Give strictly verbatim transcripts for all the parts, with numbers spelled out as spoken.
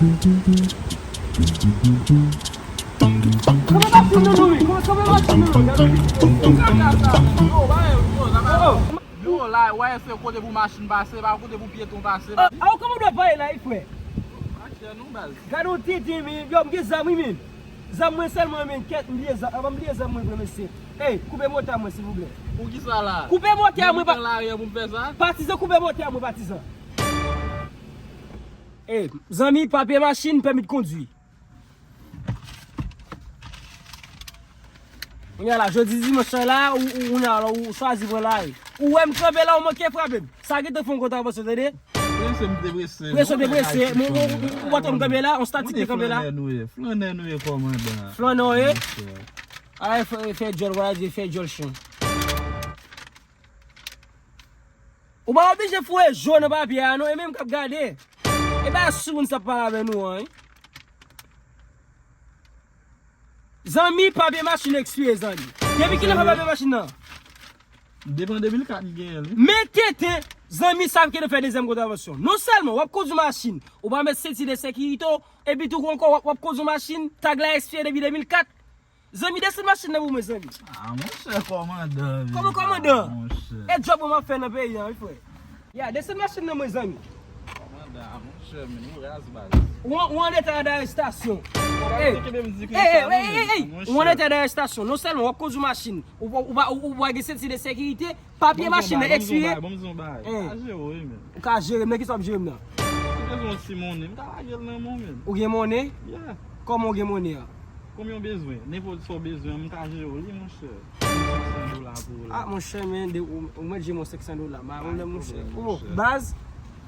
Kòman machin nan, non, wi? Kòman, kòman machin nan, non? Gade, gade sa. Yo, la, wè, se kote pou machin pase, pa kote pou pyeton pase. Ah, ah, kòman w dwe pale la, wi, frè? Gade yon tenten, men, yo, m gen zam, wi, men. Zam mwen sèlman, men, kèt, m bliye zam, ah, m bliye zam mwen vre, mesye. Ey, koupe motè a mwen, silvouplè. Pou ki sa la? Koupe motè a mwen, pa- Patizan, koupe motè a mwen, patizan. Ey, zanmi, papye machin, pèmi de kondwi. Kounye a la, jodi dimanch la, ou, ou, ou, ou chwazi pran lari. Ou wè m kanpe la, ou manke frape m. Sa gentan fè yon kontravansyon, tande? Prese, m te prese. Prese, te prese. Mwen, mwen, ou, ou, ou wè m kanpe la, yon statik te kanpe la. Flannè nou ye, flannè nou ye, kòmandan. Flannè w ye? Monchè. Ay, fè, fè djòl, vwayaj, fè djòl chen. Ou pa oblije foure je w nan papye a, non, e menm k ap gade. E pa sou moun sa ap pale avè nou an, wi. Zanmi, papye machin ekspire, zanmi. Depi kilè fè papye machin nan? Depi an de mil kat li genyen l, wi. Men tenten, zanmi, sa ke nou fè dezyèm kontravansyon. Non sèlman w ap kondwi machin, ou pa met senti de sekirite w, epi tou ankò w ap, w ap kondwi machin, tag la ekspire depi de mil kat. Zanmi, desann machin nan pou mwen, zanmi. Ah, monchè, kòmandan, wi. Kòman kòmandan? Ah, monchè. E djòb mwen m ap fè nan peyi a, wi, frè. Ya, desann machin nan mwen, zanmi. Kòmandan, ah, monchè, men nou raz, baz. Ou an, ou an eta darestasyon. Ey, ey, ey, ey, ey, ou an eta darestasyon. Non sèlman w ap kondwi machin, ou, ou, ou, ou, ou pa gen senti de sekirite, papye machin nan ekspire. Ban m di w yon bagay, ban m di w yon bagay. Ou ka jere w, wi, men. Ou ka jere m nan kisa w ap jere m nan? Si bezwen yon ti monnen, m ka lage l nan men w, men. Ou gen monnen? Yeah. Kòman w gen monnen an? Konbyen w bezwen? Nenpòt sa w bezwen an, m ka jere w li, monchè. Senk san dola pou w la. Ah, monchè, men, de, ou, ou mèt jere m yon senk san dola. M pa renmen, monchè. Oh, baz.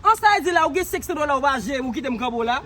An sa vle di la, ou gen senk san dola, ou pa jere m, ou kite m kanpe w la?